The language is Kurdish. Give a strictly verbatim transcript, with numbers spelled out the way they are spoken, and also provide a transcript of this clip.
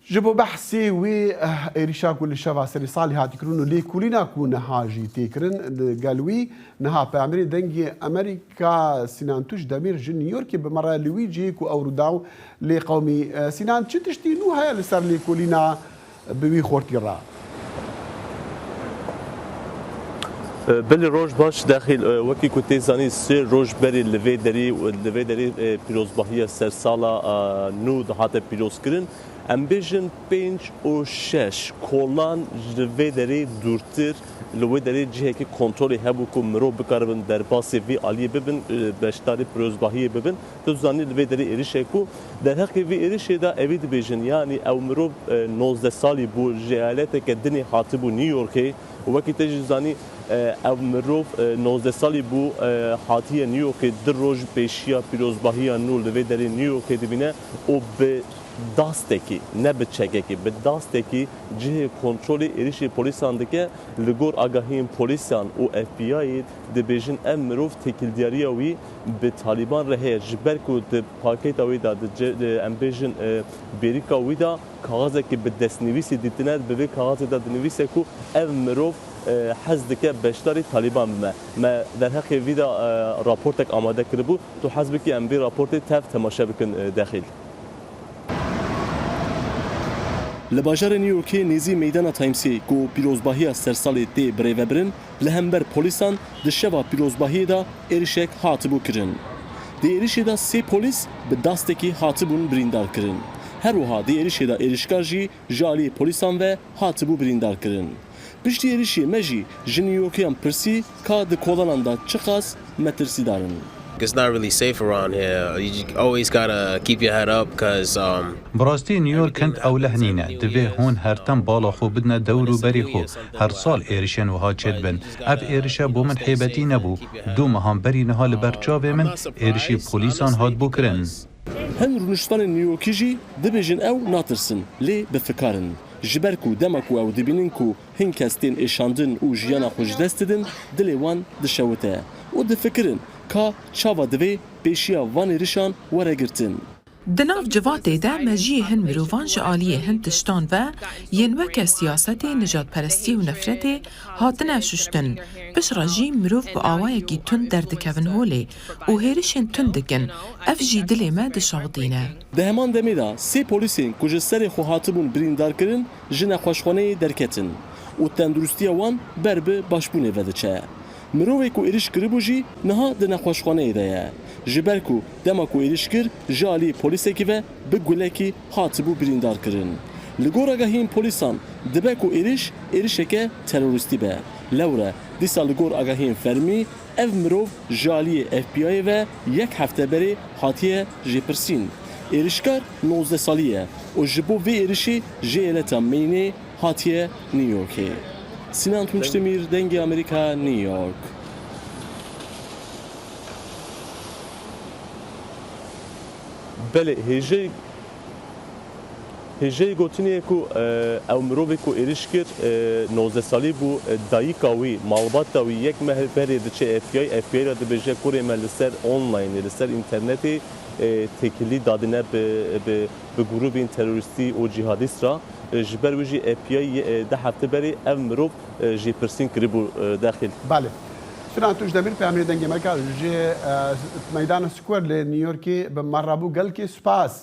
Ji bo behsê wê, eh, êrîşa ku li şeva serê salê hatî kirin û lêkolîna ku niha jî tê kirin, li gel wî niha peyamberê Dengê Amerîka Sînan Tûj Demîr ji New Yorkê bi me re li wî cihê ku ew rûdaw lê qewimî. Eh, Sînan, çi tiştî nû heye li ser lêkolîna bi wî xortî re? Belê, roj baş Dexîl. Wekî ku tê zanîn, sê roj berê li vê derê, li vê derê, e, pîrozbahiya sersala, e, nû dihate pîrozkirin. Em bêjin pênc û şeş kolan ji vê derê dûrtir, li wê derê cihekî kontrolê hebû ku mirov bikaribin derbasê vî aliyê bibin, e, beşdarî pîrozbahiyê bibin. Tu zanî li vê derê êrişek bû. Derheqê vî êrişê de evî dibêjin, yanî ew mirov, e, nozdeh salî bû, ji eyaleteke dinê hatibû New Yorkê. Wekî te jî zanî, e, ew mirov, e, nozdeh salî bû, e, hatiye New Yorkê, du roj pêşiya pîrozbahiya nû li vê derê New Yorkê dibîne û bi dastekî, ne bi çekekî, bi dastekî cihê kontrolê êrişê polîsan dike. Li gor agahiyên polîsan û F B I'ê dibêjin ev mirov têkildiyariya wî bi Talîban re heye, ji ber ku di pakêta wî de, di ce-, di, em bêjin, e, bêrîka wî de kaxizekî bi destnivîsî dîtine, bi vê kaxizê de dinivîse ku ev mirov, e, hez dike beşdarî Talîban bime. Me derheqê vî de, e, raportek amade kiribû. Tu hez bikî em vê raportê tev temaşe bikin, e, Dexîl. Li bajarê New Yorkê nêzî meydana Timesê ku pîrozbahiya sersalê tê birêvebirin, li hember polîsan di şeva pîrozbahiyê de êrişek hatibû kirin. Di êrişê de sê polîs bi dastekî hatibûn birîndar kirin. Her wiha di êrişê de êrişkar jî ji aliyê polîsan ve hatibû birîndar kirin. Piştî êrişê me jî ji New Yorkiyan pirsî ka di kolanan de çiqas metirsîdar in. It's not really safe around here. You j-, always gotta keep your head up 'cause, um, Bi rastî New York hind ewleh nîne. Divê hûn her tim bala xwe bidine dewr û berî xwe. Her sal êrişên wiha çêdibin. Ev êrişe bo min hêbetî nebû. Du mehan berî niha li ber çavê min êrişî polîsan hatibû kirin. Hin rûniştvanên New Yorkî jî dibêjin ew natirsin, lê bi fikar in. Ji ber ku dema ku ew dibînin ku hin kes tên êşandin û jiyana xwe ji dest didin, dilê wan dişewite û difikirin ka çawa divê pêşiya van êrişan were girtin. Di nav civatê de mejiyê hin mirovan ji aliyê hin tiştan ve yên weke siyasetê, nijadperestî û nefretê hatine şuştin. Piştre jî mirov bi awayekî tund derdikevin holê û hêrişên tund dikin, ev jî dilê me dişewitîne. Di heman demê de sê polîsên ku ji serê xwe hatibûn birîndarkirin ji nexweşxaneyê derketin û tenduristiya wan ber bi başbûnê ve diçe. Mirovê ku êrîş kiribû jî niha di nexweşxaneyê de ye. Ji ber ku dema ku êrîş kir ji aliyê polîsekî ve bi gulekî hatibû birîndarkirin. Li gor agahiyên polîsan dibe ku êrîş êrişeke terorîstî be. Lewre dîsa li gor agahiyên fermî ev mirov ji aliyê F B I'ê ve yek hefte berê hatiye jêpirsîn. Êrişkar nozdeh salî ye û ji bo vê êrişê ji eyaleta Maineê hatiye New Yorkê. Sinan Tunçdemîr, Dengê Amerîka, New York. Belê, hêjayî, hêjayî gotinê ye ku, e, ew mirovê ku êrîş kir, e, nozdeh salî bû, e, dayika wî, malbata wî yek meh berê diçe F B I, F B I re dibêje kurê me li ser onlineê, li ser înternetê, e, têkilî dadine bi, bi, bi grûbên terorîstî û cîhadîst re. E, ji ber wî jî F B I, e, du hefte berê ev mirov, e, jêpirsîn kiribû, e, Dexîl. Belê. Sinan Tunçdemîr, peyamê Dengê Amerîka ji, e, Meydana Square li New Yorkê bi me re bû. Gelkê spas.